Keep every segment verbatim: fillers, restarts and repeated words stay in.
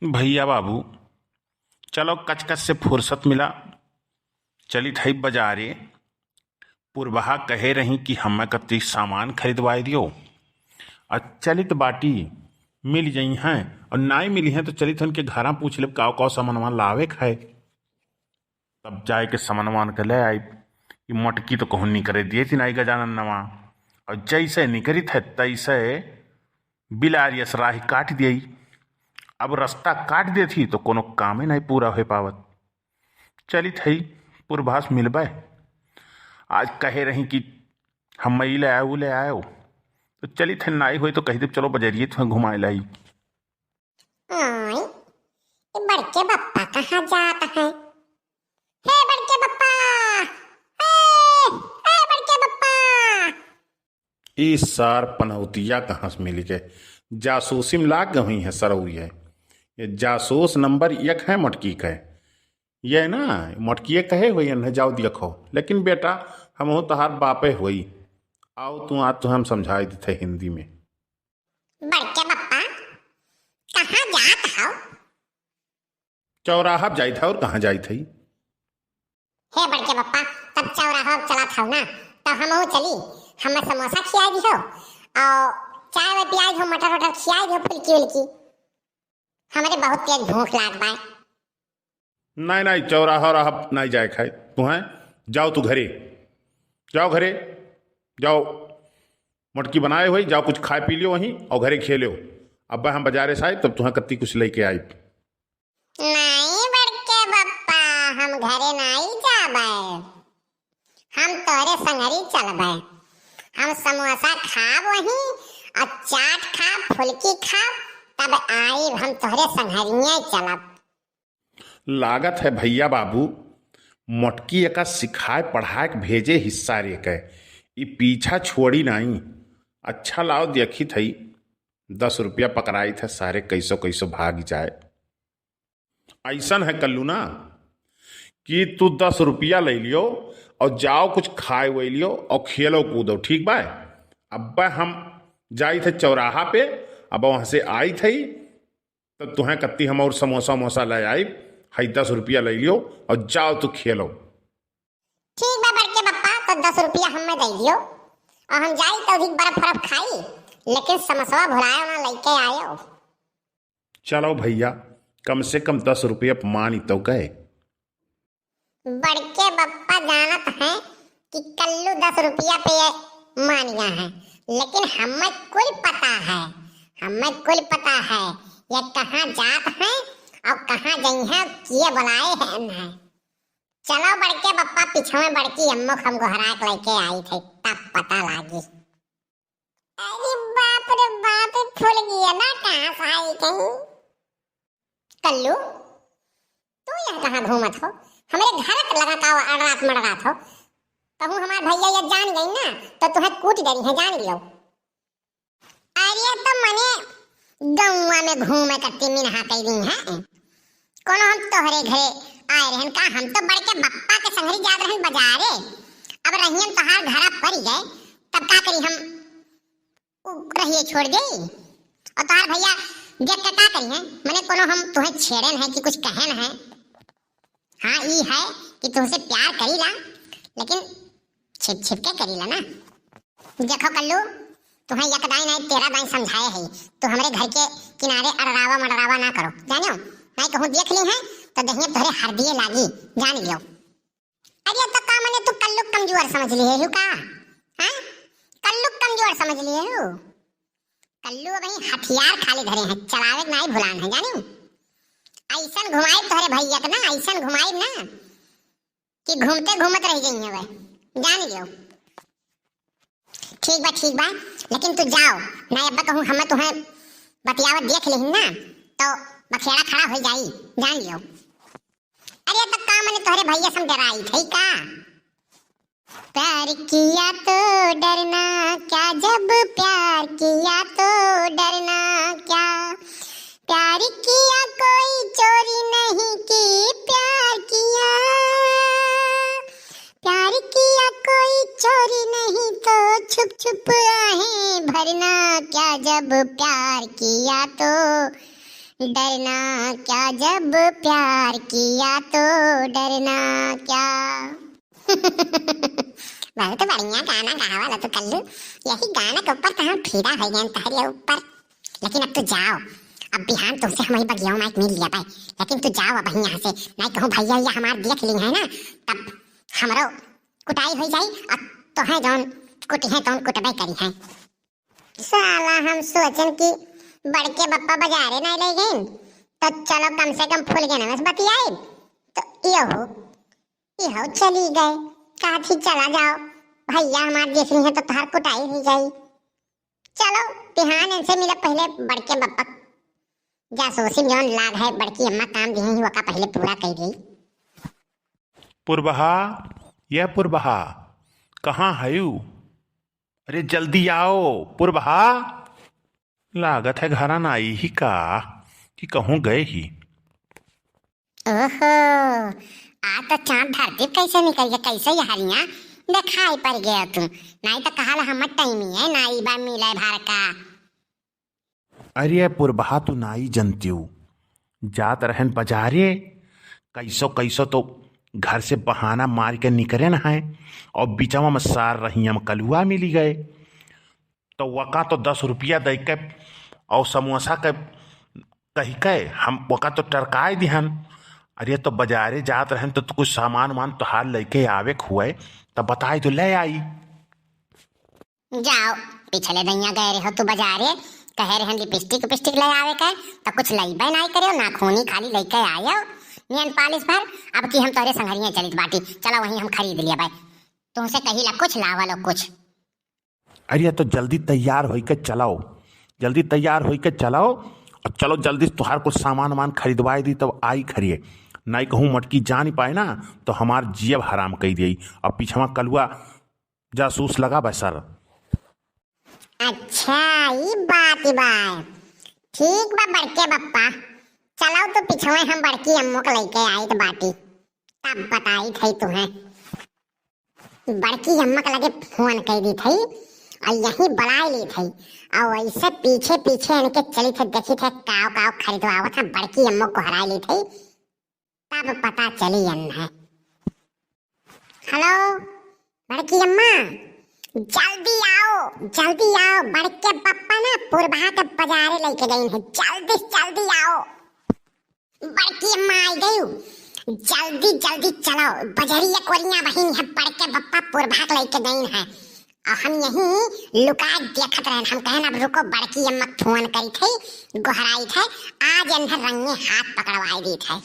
भइया बाबू, चलो कचकच से फुरसत मिला, चलित हई बजारे। पुरबहा कहे रही कि हम्मे कत्ती सामान खरीदवाइ दियो। आ चलित बाटी, मिल जइहैं, अउर नाई मिलिहैं तो चलित उनके घरा पूछ लेब काव काव सामानवा लावे क है। तब जाए के सामानवा के ले आइब। ई मटकी तो कहूँ निकरे दिए थी नाई गजानन नवा, अउर जैसे निकरित है तैसे बिलारियस राही काट दियई। अब रस्ता काट देथी तो कोनो कामे नाई पूरा होइ पावत। चलित हई पुरभास मिलबै। आज कहे रही कि हम ई ले आयो, ऊ ले आयो, तो चलित हई नाई होई तो कहि देब चलो बजरिए तुहैं घुमाए लाई। ओए, ये बड़के बप्पा कहाँ जात हैं? हे बड़के बप्पा, हे, हे बड़के बप्पा। ई सार पनौतिया कहाँ से मिली के? जासूसी में लाग गई है सरऊ ये। ये जासूस नंबर एक है मोटकी के। ये ना, मोटकिए कहे होई, इन्हें जाओ देखो। लेकिन बेटा, हमहू तोहार बापे होई। आओ तू, आज तो हम समझाई देते हिंदी में। बड़के बप्पा, कहाँ जात हौ? चौराहा पे जाइत है, और कहाँ जाइत है? हे बड़के बप्पा, तब चौराहा पे चलत हौ ना, तब हमहू चली। हमें समोसा खियाई दिहो, और चाय वाय पियाई दिहो, मटर वटर खियाई दिहो, फुल्की उल्की। हमरे बहुत तेज भूख लाग बाय। नहीं, नहीं, चौराहा रहा नहीं जाए खाए। तुहैं जाओ तू घरे, जाओ घरे, जाओ। मोटकी बनाए होई, जाओ कुछ खाए पी लियो वहीं और घरे खेलियो। अब हम बजारे से आए तब तुहैं कत्ती कुछ लेके आई। नहीं बड़के बप्पा, हम घरे नहीं जाबे, हम तोहरे संगरी चलबे। हम समोसा खाब वहीं और चाट खाब, फुल्की खाब, तब आइब, हम तोहरे संगरिये चलब। लागत है भइया बाबू, मोटकी एका सिखाए पढ़ाए के भेजे हिस्सा रे के, ई पीछा छोड़ी नाई। अच्छा लाओ देखित हई, दस रुपया पकड़ाइत है सारे, कैसो कैसो भाग जाए। ऐसन है कल्लू ना कि तू दस रुपया ले लियो और जाओ कुछ खाए वही लियो और खेलो कूदो, ठीक बा? अब हम जाइत है चौराहा पे, अब वहाँ से आइत है तो तुहैं कत्ती हम और समोसा वमोसा ले आइब, हई दस रुपया ले लियो और जाओ तू खेलो। ठीक बा बड़के बप्पा, तो दस रुपया हमें दे दियो और हम जाई तो अधिक बर्फ वर्फ खाई, लेकिन समोसवा भुलायो ना, लेके आयो। चलो भइया, कम से कम दस रुपया मानी तो गए। बड़के बप्पा जानत हैं कि कल्लू दस रुपया पे मान गया है, लेकिन हमें कुल पता है, हमें कुल पता है ये कहाँ जात हैं और कहाँ जइहैं, किए बुलाए हैं इन्हें। चलो बड़के बप्पा, पीछे में बड़की अम्मो हम गोहरा के लेके आई थे, तब पता लागी। अरे बाप रे बाप, फूल गया ना, कहाँ से आई कहीं? कल्लू, तू यहाँ कहाँ घूमत हो? हमरे घर के लगा का अड़रात मड़रात हो? कहूँ हमार भइया ये जान गई ना, तो तुहैं कूट डरी है, जान लियो। अरे तो मने गौवा में घूमे कत्ती मिनहा कई दिन है। कोनो हम तोहरे घरे आए रहन का? हम तो बड़के बप्पा के संगरी जात रहन बजारे। अब रहियन तोहार घरा पड़ी गए, तब का करी हम? उ रहिए छोड़ दे। और तोहार भइया देख के का करी हैं? मने कोनो हम तुहैं छेड़न है कि कुछ कहन है? हाँ, ई है कि तुहसे प्यार करीला, लेकिन छिप छिप के करीला ना। देखो कल्लू, तुहैं एक दाईं नाई तेरह दाईं समझाए है, तू हमरे घर के किनारे अड़रावा मड़रावा ना करो, जानियो? नाई कहूँ देख ली है तो दहिया तोहरे हरदिए लागी, जान लियो। अरे तो का मने तू कल्लू कमजोर समझ लिए हो का? हाँ, कल्लू कमजोर समझ लिए हो? कल्लू अबहीं हथियार खाली धरे हैं, चलावे के नाई भुलान है, जानियो? ऐसन घुमाइब तोहरे भइया के ना, ऐसन घुमाइब ना कि घूमते घूमत रह जाइए वह, जान लियो। ठीक बा, ठीक बा, लेकिन तू जाओ, नाई अब्बा कहूँ हमें तुहैं बतियावत देख लेहिन ना, तो बखेड़ा खड़ा हो जाई, जान लियो। अरे तो का मने तोहरे भइया से हम डराई थे का? प्यार किया तो डरना क्या, जब प्यार किया तो डरना क्या, प्यार किया कोई चोरी नहीं की, प्यार किया, प्यार किया कोई चोरी नहीं तो छुप छुप आहें भरना क्या, जब प्यार किया तो डरना क्या जब प्यार किया तो डरना क्या। बहुत बढ़िया गाना गावल तू कल्लू। यही गाना के ऊपर तो हम फिदा होइ गए तहरे ऊपर। लेकिन अब तू जाओ, अब बिहान तुमसे हम वही बगिया माइक मिल लिया भाई। लेकिन तू जाओ अब यहाँ से, नहीं कहूँ भैया ये हमार देख ली है ना, तब हमरो कुटाई होइ जाई और तोहे जौन कुटी है तौन कुटबे करी है। साला हम सोचन कि बड़के बप्पा बजारे नाहीं ले गइन, तो चलो कम से कम फूल के नमस बतियाई। तो इहो, इहो चली गए, कहा थी चला जाओ, भैया हमार देख ली है तो तोहार कुटाई होइ जाई। चलो बिहान इनसे मिले पहले बड़के बप्पा, जासूसी में जौन लाग है बड़की अम्मा काम दी है वका पहले पूरा कर दी। पुरबहा, ये पुरबहा, कहाँ हयू? अरे जल्दी आओ पुरबहा। लागत है घरा नाई ही का कि कहूँ गए ही। ओहो, आ तो चाँद धरती कैसे निकल गया, कैसे ये हरिया देखाई पड़ गया तू। नाई तो कहा ला हमर टाइम ही है, नाई बा मिले भर का। अरे पुरबहा तू नाई जनतियो, जात रहन बजारे, कैसो कैसो तो घर से बहाना मार के निकरेन है और बिचवा में सार रहिया में कलुआ मिली गए। तो वका तो दस रुपया दे के और समोसा के कही के हम वका तो टरकाए दिहन। अरे तो बजारे जात रहन तो, तो कुछ सामान वामान तोहार लेके आवे के हुए तो बताए तो ले आई। जाओ, पिछले दइया गए रहो तू बजारे, कहे रहन लिपस्टिक उपिस्टिक ले आवे के, तो कुछ लइबे नाई करे, नाखूनी खाली लेके आयो, नेल पालिश भर। अब की हम तोरे संघरिया चलित बाटी, चलो वहीं हम खरीद लिया भाई। तुमसे कही ला कुछ लावा लो कुछ। अरे तो जल्दी तैयार होई के चलाओ, जल्दी तैयार होई के चलाओ और चलो जल्दी तोहार कुछ सामान वामान खरीदवाए दी तब आई खरिए। नाई कहूँ मटकी जान ही पाए ना तो हमार जियब हराम कई दिए। अब पिछवा कलुआ जासूस लगा बा सर। अच्छा, ई बात बा। ठीक बा बड़के बप्पा, चलो तो पिछवे हम बड़की अम्मो के लेके आइत बाटी, तब बताई थई तुहें। बड़की अम्मा के लगे फोन कर दी थई और यहीं बुलाई ली थई और ऐसे पीछे पीछे इनके चली थे, देखी थे काव काव खरीदवावत है। बड़की अम्मो को हराई ली थई, तब पता चली अन है। हेलो बड़की अम्मा, जल्दी आओ, जल्दी आओ, बड़के पप्पा ना पुरबहा के बजारे लेके गई है, जल्दी जल्दी आओ। बड़की अम्मा आई गई, जल्दी जल्दी चलो, बजरिया कोरिया बहिन है, बड़के पप्पा पुरबहा के लेके गई है। और हम यहीं लुका देखत रहन। हम कहन, "अब रुको, बड़की अम्मा फोन करी थे, गोहराई थे, आज इन्हें रंगे हाथ पकड़वाई दी थे।"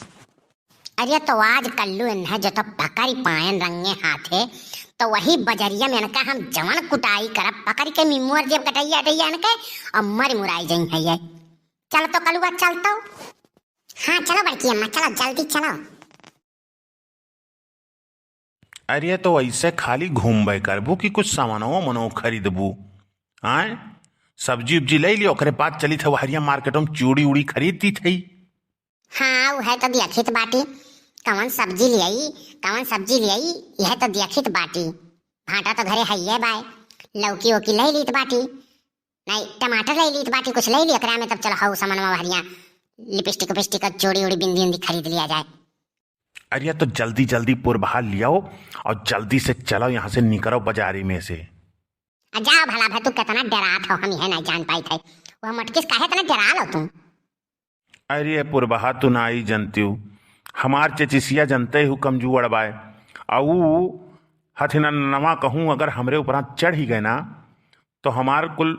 अरे, तो आज कल्लू इन्हें जो तो पकड़ पायन रंगे हाथे, तो वही बजरिया में इनका हम जवन कुटाई करब, पकड़ के मिमुअर जेब कटैया अटैया इनके, और मर मुराई जई है ये। चलो तो कलुआ, चल तो। हाँ, चलो बड़की अम्मा, चलो, जल्दी चलो। अरे, तो ऐसे खाली घूमबे करबू कि कुछ सामानो मनो खरीदबू? आय, सब्जी उब्जी ले लियो, ओकरे बाद चली थे हरिया मार्केट में चूड़ी उड़ी खरीद दी थई। हाँ, उहे तो देखित बाटी, कवन सब्जी लियाई, कवन सब्जी लियाई, यह तो देखित बाटी। भांटा तो घरे हइये बाय, लौकी ओकी ले लीत बाटी, नहीं टमाटर ले लीत बाटी, कुछ ले ली एकरा में, तब चलो हऊ सामानवा हरिया लिपस्टिक उपिस्टिक और चूड़ी उड़ी बिंदी उंदी खरीद लिया जाए। अरे, तो जल्दी जल्दी पुरबहा लियाओ और जल्दी से चलो यहाँ से, निकरो बाजारी में से। आ जाओ भला भाई, तू कितना डरात हो, हम यह नहीं जान पाई थे। वह मटकिस काहे इतना डरा लो तुम? अरे पुरबहा, तू ना आई जनती हूँ, हमार चेचिसिया जनते हूँ कमजोर बाय। आ ऊ हथिननवा कहूँ अगर हमरे ऊपरा चढ़ ही गए ना, तो हमार कुल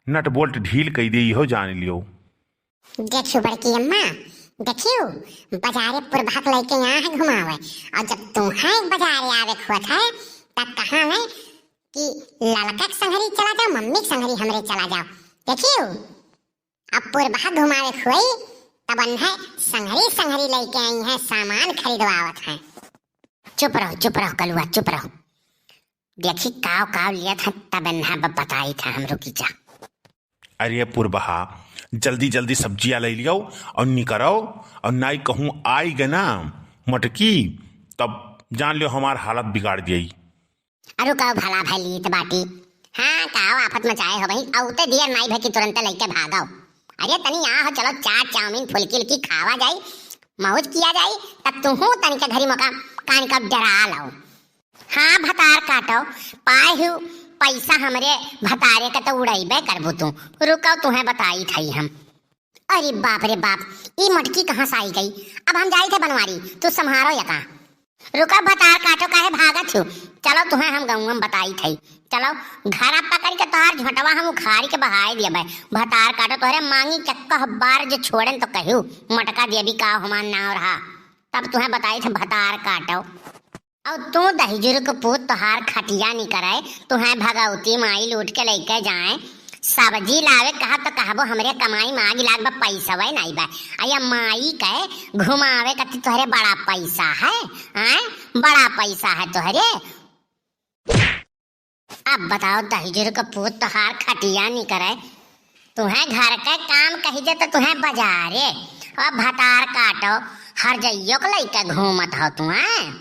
नट बोल्ट ढील कई दे, इहो जान लियो। देखियो बड़की अम्मा, देखियो, बाजारे पुरबहा के लइके यहाँ है घुमावे, और जब तुम्हें बाजारे आवे के होत है, तब कहाँ है कि ललका के संघरी चला जाओ, मम्मी के संघरी हमरे चला जाओ। देखियो, अब पुरबहा घुमावे के होई, तब अन्हे संघरी संघरी लइके आई हैं, सामान खरीदवावत हैं। चुप रहो, चुप रहो कलुआ, चुप रहो। देखी काव काव लियत है, तब इन्हा ब-, बताई था हमरो की जा। अरे पुरबहा, जल्दी जल्दी सब्जिया ले लियो और निकरो, और नाई कहूँ आई गए ना मटकी, तब जान लियो हमार हालत बिगाड़ दियई। अरु काव भला भाई लीत बाटी। हाँ, काव आफत मचाए हो भाई, औते दियर नाई भाई की तुरंते लइके भागो। अरे तनी आहो, चलो चाट, चाउमीन, फुल्की उल्की खावा जाई, मौज किया जाई, तब तुहू तनिक घरी मोका कान का डरा लाओ। हाँ भतार काटो, पाए हु पैसा हमरे भतारे के तो उड़ैबे करबू तू। रुको, तुहें बताइत हई हम। अरे बाप रे बाप, ई मटकी कहाँ से आई गई? अब हम जाइत है बनवारी, तू संभारो या का। रुको भतार काटो, काहे भागत हो? चलो तुहें हम गउँवा में बताइत हई। चलो घरा पकड़ के तोहार झोंटवा हम उखाड़ के बहाए दियबे। भतार काटो, तोहरे मांगी चक्का बार जो छोड़न तो कहू मटका देवी का हमार नाव रहा, तब तुहें बताइत है भतार काटो। और तू दहिजुर के पूत, तोहार खटिया निकरे, तुहें भगवती माई लूट के लेके जाए। सब्जी लावे कहा तो कहबो हमरे कमाई में आग लाग बा, पैसवे नाई बा। आ या माई के घुमावे कति तोहरे बड़ा पैसा है, हैं? बड़ा पैसा है तोहरे। अब बताओ दहिजुर के पूत, तोहार खटिया निकरे, तुहें घर के काम कही दे तो तुहें बजारे, और भतार काटो, हर जइयो के लइके घूमत हो तुहें।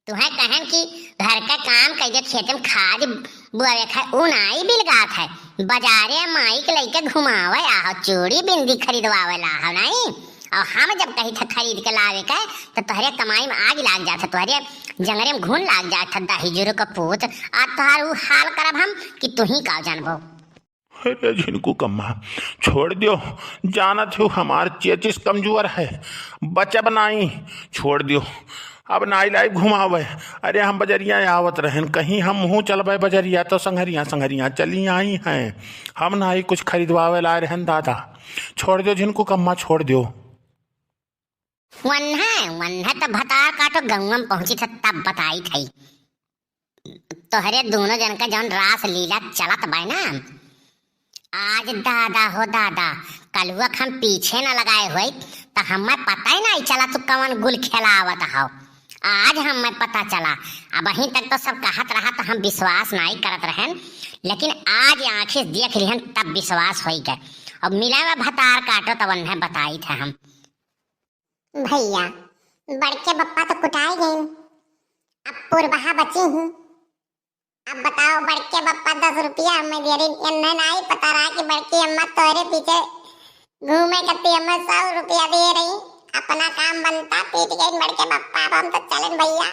तुहें कहन कि घर के काम कइ दे, खेते में खाद बुआवे खाए, उ नाई बिलगात है। बजारे माई के लइके घुमावे आहो, चूड़ी बिंदी खरीदवावे ला हो नाई। और हम जब कही था खरीद के लावे के, तो तोहरे कमाई में आग लाग जात है, तोहरे जंगरे में घुन लाग जात है, दहिजुर के पूत। आ तोहार उ हाल करब हम कि तुही का जानबो। अरे झिनकू कम्मा, छोड़ दियो, जानत हो हमार चेचिस कमजोर है, बचब नाई, छोड़ दियो, अब नाई लाई घुमावे। अरे हम बजरिया आवत रहन, कहीं हमहूँ चलबे बजरिया तो संघरिया संघरिया चली आई हैं, हम नाई कुछ खरीदवावे ला रहन दादा, छोड़ दियो झिनकू कम्मा, छोड़ दियो। वन्हे, वन्हे त भतार काटो गउँवा में पहुँची थ तब बताई थई। तोहरे दोनों जन का जौन रास लीला चलत बाय ना, आज दादा हो दादा, कलुआ के हम पीछे न लगाए होई त हमें पता ही नहीं चला तू कवन गुल खेलावत हो। आज हमें पता चला, अबहीं तक तो सब कहत रहा त हम विश्वास नहीं करत रहन, लेकिन आज आँखी से देख लिहन तब विश्वास होई गए। अब मिला में भतार काटो त वन्हे बताई थे हम। भैया, बड़के बप्पा तो कुटाई गईन, अब पुरबहा बची ही। अब बताओ, बड़के बप्पा दस रुपया हमें दे रही, इन्हें नाई पता रहा कि बड़की अम्मा तोरे पीछे घूमे करती हमें सौ रुपया दे रही। अपना काम बनता, पीट गई बड़के बप्पा। अब हम तो चलन भैया।